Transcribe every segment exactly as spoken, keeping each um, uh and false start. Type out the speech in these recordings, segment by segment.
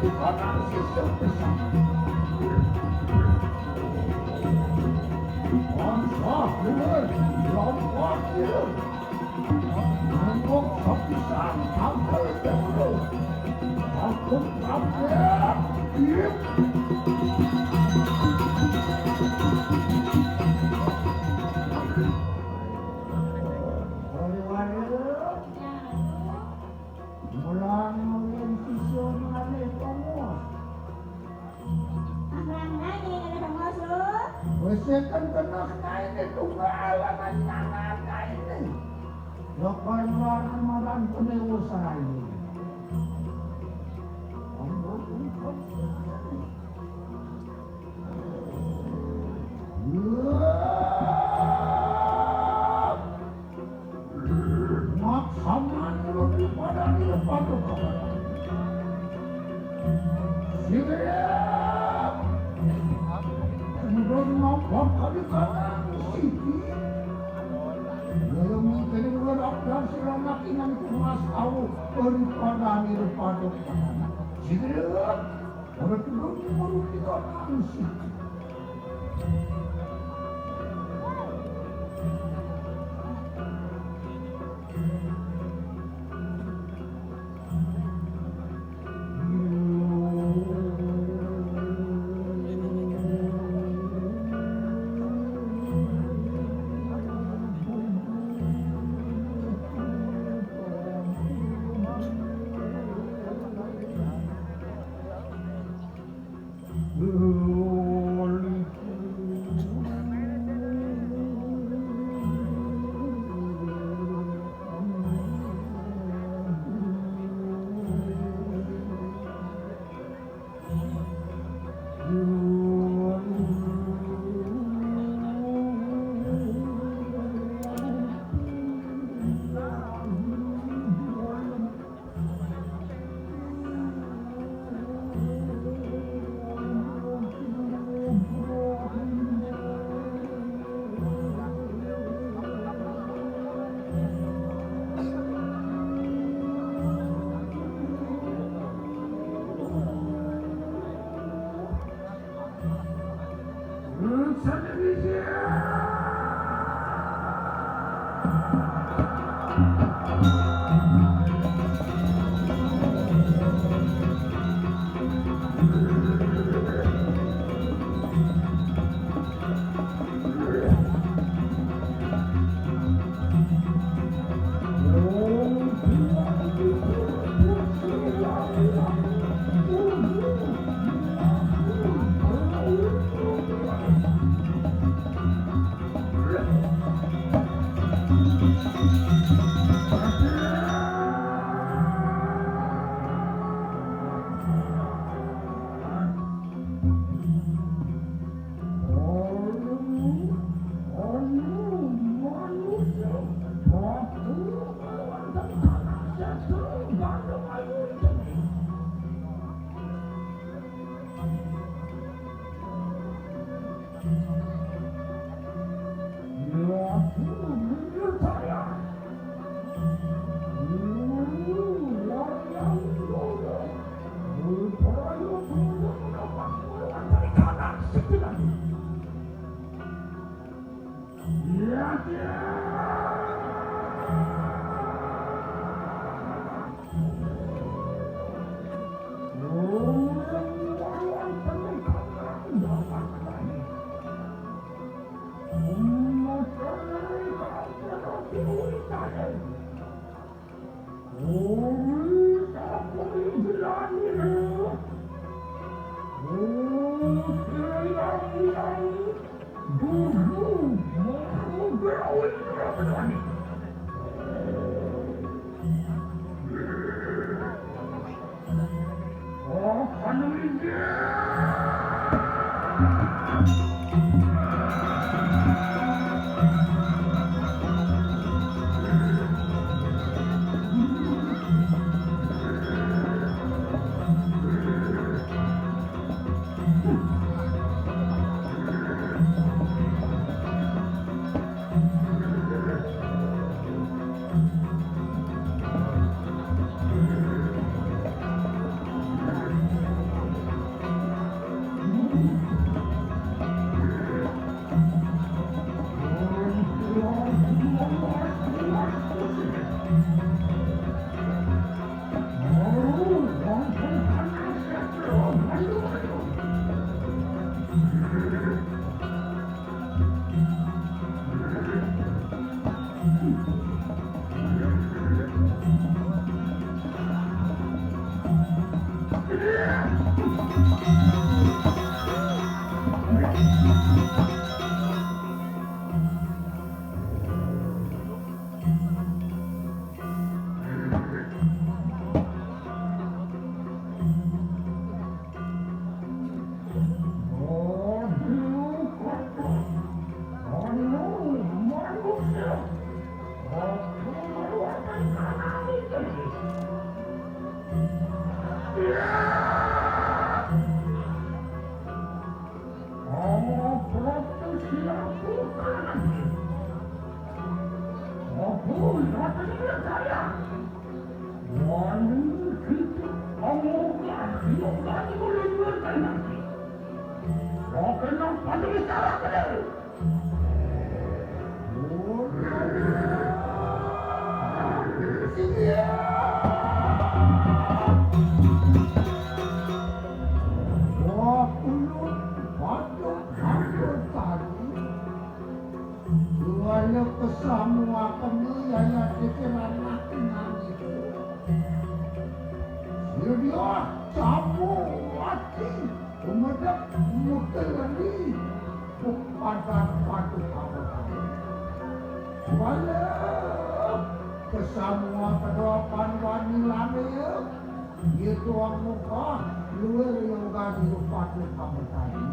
Kanang sisip pisan. Bangsa luhur, lompat hirup. Nengok sapisan, tangkal dahulu. Takut kabeh. Ih. Wari-wari. Mulang ulin siswa ngalih tongos. Amang nanging ada tongos, Lur. Wis kan keneh kaine tunggalan nyangan kaine. Yo keluar kemaran kene usai. Ambo ungkap. Maksaman ulun dipadani lepas tu kawan. Siap. Ulun nampak kali kanan siki. Dalam mangkene ulun abdan sira nak ingan tumas au dipadani lepas tu kawan. Siap. Ora turun, ora turun, anu siki. Anu, kita, kamu, kasih, kamu, kamu, kamu, kamu, kamu, kamu, kamu, kamu, Wah, ulun paduk hampir tadi. Dua le kesamuakan ni yaya pikiran aku nangis. Dia campur mati. Umedek mutelani kepada padu kabar. Walau kesamua kedua panduan nilai, dia tuang muka, luar yang gaji padu kabar tadi.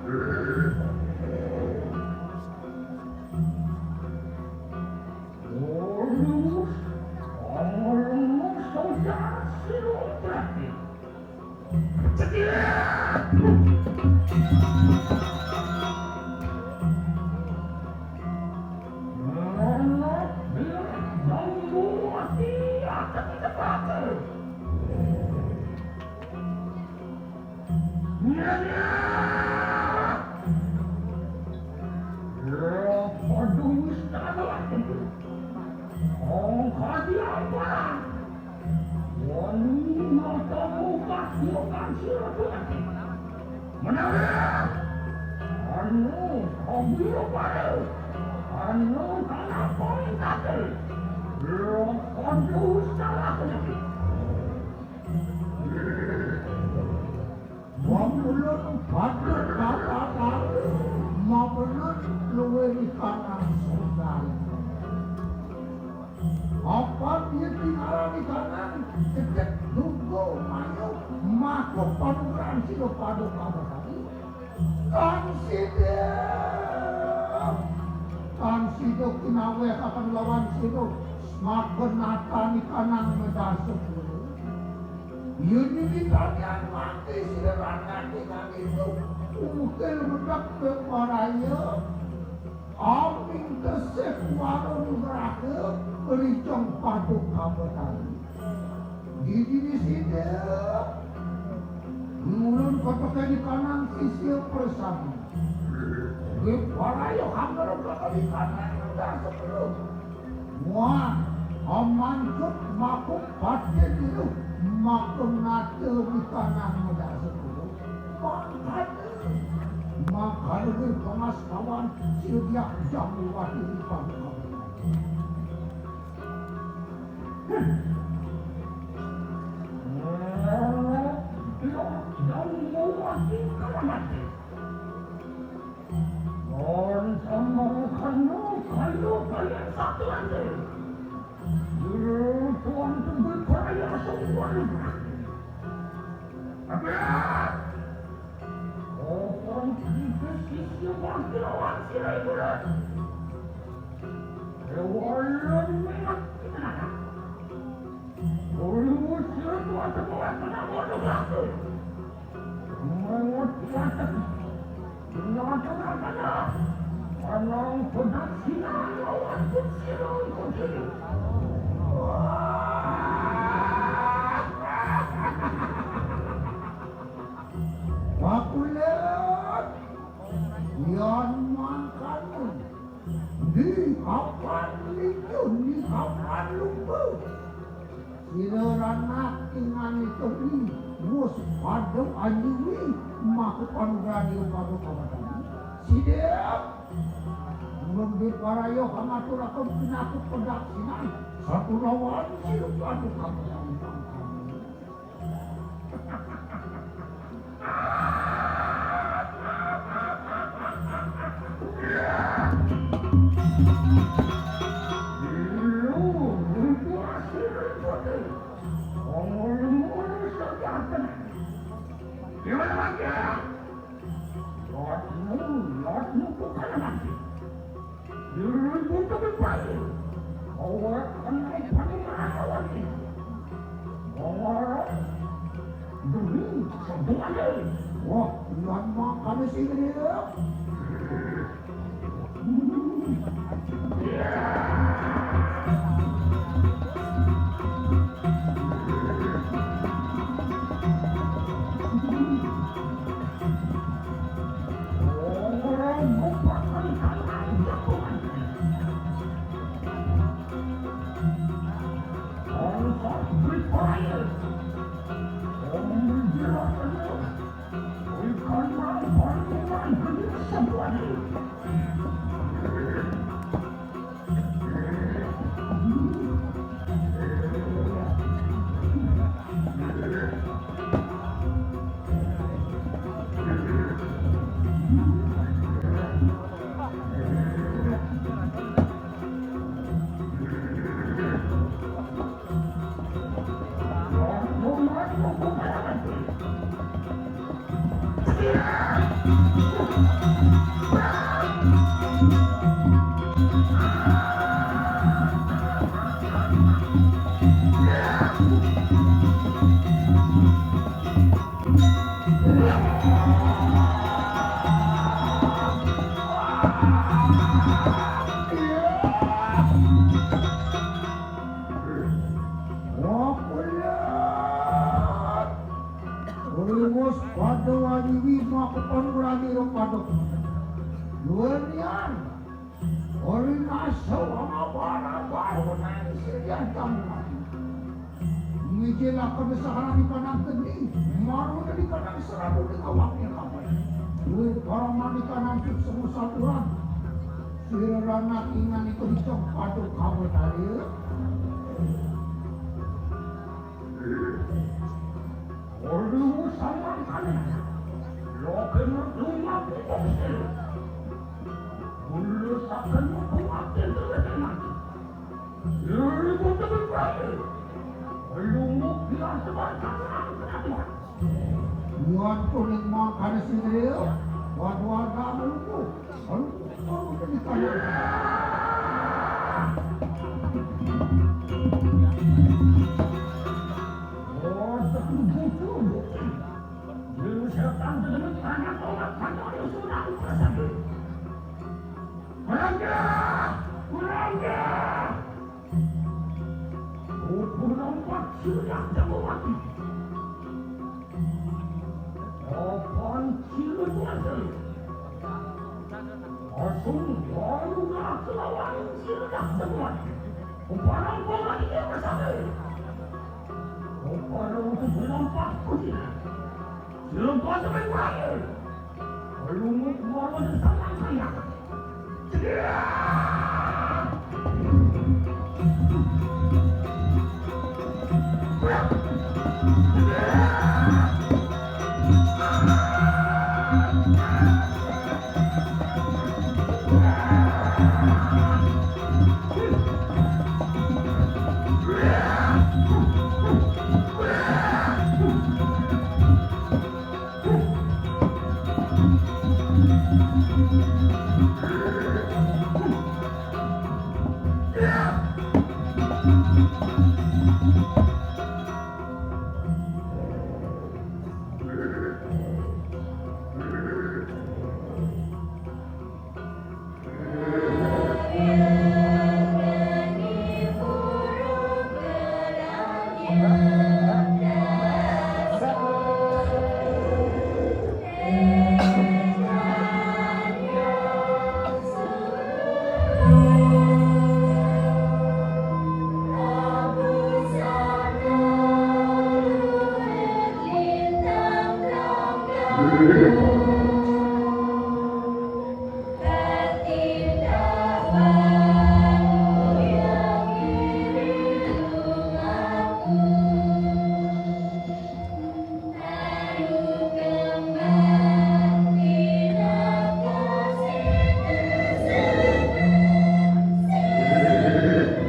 Terus, terus, saudara Sirotati. Menarik! Anu, hobi baru. Anu, kenapa ini? Lo kondus salah lagi. Wong ulun patut bapak tahu, mau bener luwe di kanan sundal. Apa dia tinggalan di kanan? Cedek dugo mayu, makuk panugrahan silo paduk kabar tadi. Kan sidem. Kan sidem kinaweh akan lawan sidem. Makan nata di kanan medasuk dulu. Yuni ditanian mati sira rangatingan itu. Ungkil medak ke paraya. Aming tesik warung raga. Rijang paduk kabetan. Di dini sida. Ngulun kotoke di kanan sisi persama. Di paraya hamil kotoke di kanan udah sepuluh. Wah, amancut makuk batin itu, makuk nate di kanan muda sepuluh. Makanya, makanya di pengas kawan, silviah jamu wati di pangkalan. Jamu wati kawan. Mon sama kanu kayu kalian satu aja. Dulu tuan tunggu kaya semua. Tapi orang kita sisi wakil lawan sirai bulan. Rewalan minat kita. Dulu sirai tuan tunggu kena bodoh aku. Menguat mata. Kenapa katanya? Anang pedak sinan lawan kucirung kucirung. Pakulit. Yan mangkanu. Di kapan lincun, di kapan lumba. Sira ranak tingan itu ni, wus pada anyuwi, maka panugrahan pada kawasan. Sidep, ngembi paraya pangaturaken pinaku pedaksinan, satulawan sira pada kawasan. Dulu itu berpaling. Awak anak paling merawat. Awak demi sebuahnya. Wah, Tuhan mah kami sih gede. Ya. Wah, kulit. Rumus pada wani wi maka pangurani ro pada. Luar nian. Ori naso ama bara baru nang sirian kamu. Mijil akan saharani kanang geni, maru dari kanang seradu di awaknya kamu. Duit paramani kanang sukses satuan. Sirana ingan itu dicok pada kamu tadi. Olu sama kali. Lo kena rumah boksil. Ulu sakan mau kuatir dengan. Ulu butuh berani. Olu mau biar sebatang. Buat kuning makan sendiri. Buat warga menunggu. Apan sila tuan sila. Asung lalu nak kelawan sila dah temuan. Umpanang pangan dia bersama. Umpanang untuk menampak kucing. Sila tuan sampai beraya. Lumut mawa sesama kaya.